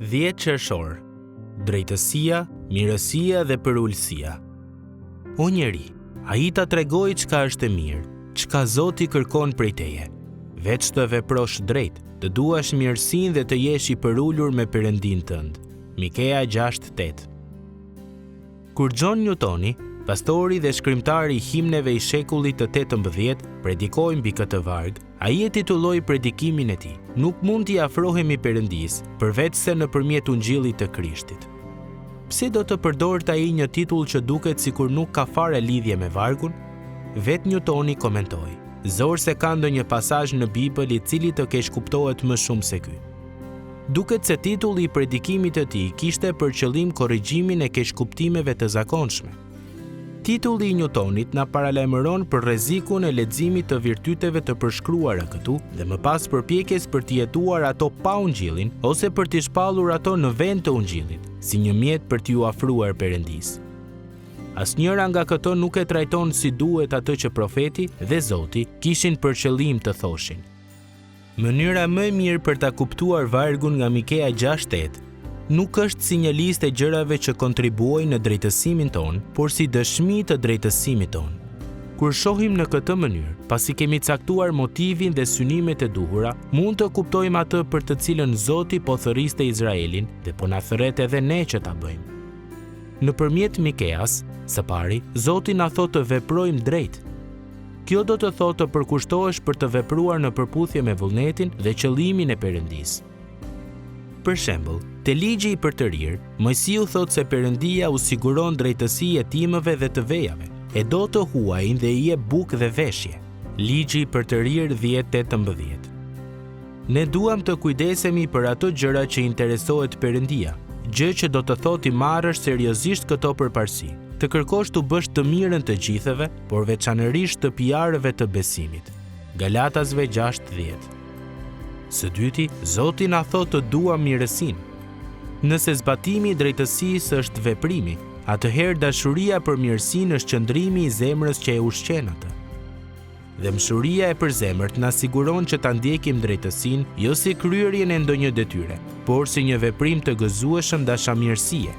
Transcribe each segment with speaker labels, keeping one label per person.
Speaker 1: 10 qershor. Drejtësia, mirësia dhe përulësia. O njeri, ai ta tregoi çka është e mirë, çka Zoti kërkon prej teje. Veç të veprosh drejt, të duash mirësinë dhe të jesh i përulur me Perëndinë tënd. Mikea 6:8. Kur John Newtoni, pastori dhe shkrimtari i himneve i shekullit të 18, predikoi mbi këtë varg, ai e titulloi predikimin e tij, Nuk mund t'i afrohemi Perëndisë, përveçse nëpërmjet Ungjillit të Krishtit. Pse do të përdorte ai një titull që duket sikur nuk ka fare lidhje me vargun? Vetë Newtoni komentoi, Zor se ka ndonjë pasazh në Bibël i cili të keqkuptohet më shumë se ky. Duket se titulli i predikimit të tij kishte për qëllim korrigjimin e keqkuptimeve të zakonshme. Titulli i Newtonit na paralajmëron për rrezikun e leximit të virtyteve të përshkruara këtu dhe më pas përpjekjes për t'i jetuar ato pa Ungjillin ose për t'i shpallur ato në vend të Ungjillit, si një mjet për t'iu afruar Perëndisë. Asnjëra nga këto nuk e trajton si duhet atë që profeti dhe Zoti kishin për qëllim të thoshin. Mënyra më e mirë për ta kuptuar vargun nga Mikea 6:8 nuk është si një listë e gjërave që kontribuojnë në drejtësimin tonë, por si dëshmi të drejtësimit tonë. Kur shohim në këtë mënyrë, pasi kemi caktuar motivin dhe synimet e duhura, mund të kuptojmë atë për të cilën Zoti po thërriste Izraelin dhe po na thërret edhe ne që ta bëjmë. Nëpërmjet Mikeas, së pari, Zoti na thotë të veprojmë drejt. Kjo do të thotë të përkushtohesh për të vepruar në përputhje me vullnetin dhe qëllimin e Perëndisë. Për shembull, te Ligji i Përtërirë, Moisiu thotë se Perëndia u siguron drejtësi jetimëve dhe të vejave, e do të huajin dhe i jep bukë dhe veshje. Ligji i Përtërirë 10:18. Ne duam të kujdesemi për ato gjëra që interesohet Perëndia, gjë që do të thotë t'i marrësh seriozisht këto përparësi, të kërkosh t'u bësh të mirën të gjithëve, por veçanërisht shtëpiarëve të besimit. Galatasve 6:10. Së dyti, Zoti na thotë të duam mirësinë. Nëse zbatimi i drejtësisë është veprimi, atëherë dashuria për mirësinë është qëndrimi i zemrës që e ushqen atë. Dhembshuria e përzemërt na siguron që ta ndjekim drejtësinë jo si kryerjen e ndonjë detyre, por si një veprim të gëzueshëm dashamirësie.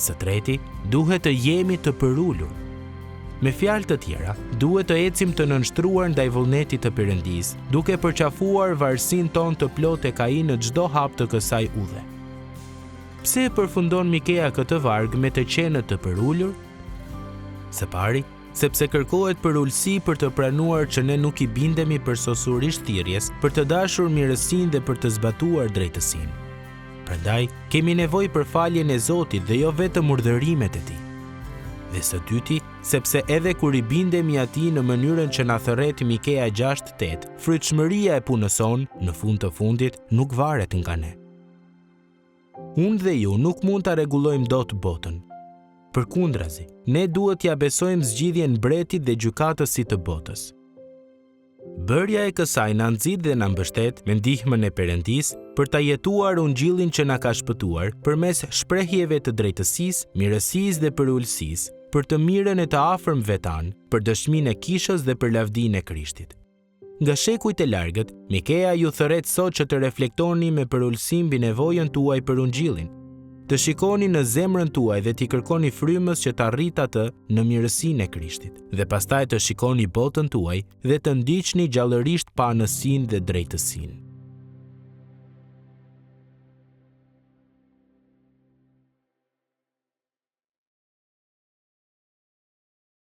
Speaker 1: Së treti, duhet të jemi të përulur. Me fjalë të tjera, duhet të ecim të nënshtruar ndaj vullnetit të Perëndisë, duke përqafuar varësinë tonë të plotë tek Ai në çdo hap të kësaj udhe. Pse e përfundon Mikea këtë varg me të qenët të përulur? Së pari, sepse kërkohet përulësi për të pranuar që ne nuk i bindemi përsosurisht thirrjes për të dashur mirësinë dhe për të zbatuar drejtësinë. Prandaj, kemi nevojë për faljen e Zotit dhe jo vetëm urdhërimet e Tij. Dhe së dyti, sepse edhe kur i bindemi Atij në mënyrën që na thërret Mikea 6:8, frytshmëria e punës sonë, në fund të fundit, nuk varet nga ne. Unë dhe ju nuk mund ta rregullojmë dot botën. Përkundrazi, ne duhet t'ia besojmë zgjidhjen mbretit dhe gjykatësit të botës. Bërja e kësaj na nxit dhe na mbështet me ndihmën e Perëndisë për ta jetuar ungjillin që na ka shpëtuar përmes shprehjeve të drejtësisë, mirësisë dhe përulësisë, për të mirën e të afërmve tanë, për dëshminë e kishës dhe për lavdinë e Krishtit. Nga shekujt e largët, Mikea ju thërret sot që të reflektoni me përulësi mbi nevojën tuaj për Ungjillin, të shikoni në zemrën tuaj dhe t'i kërkoni Frymës që ta rritë atë në mirësinë e Krishtit, dhe pastaj të shikoni botën tuaj dhe të ndiqni gjallërisht paanësinë dhe drejtësinë.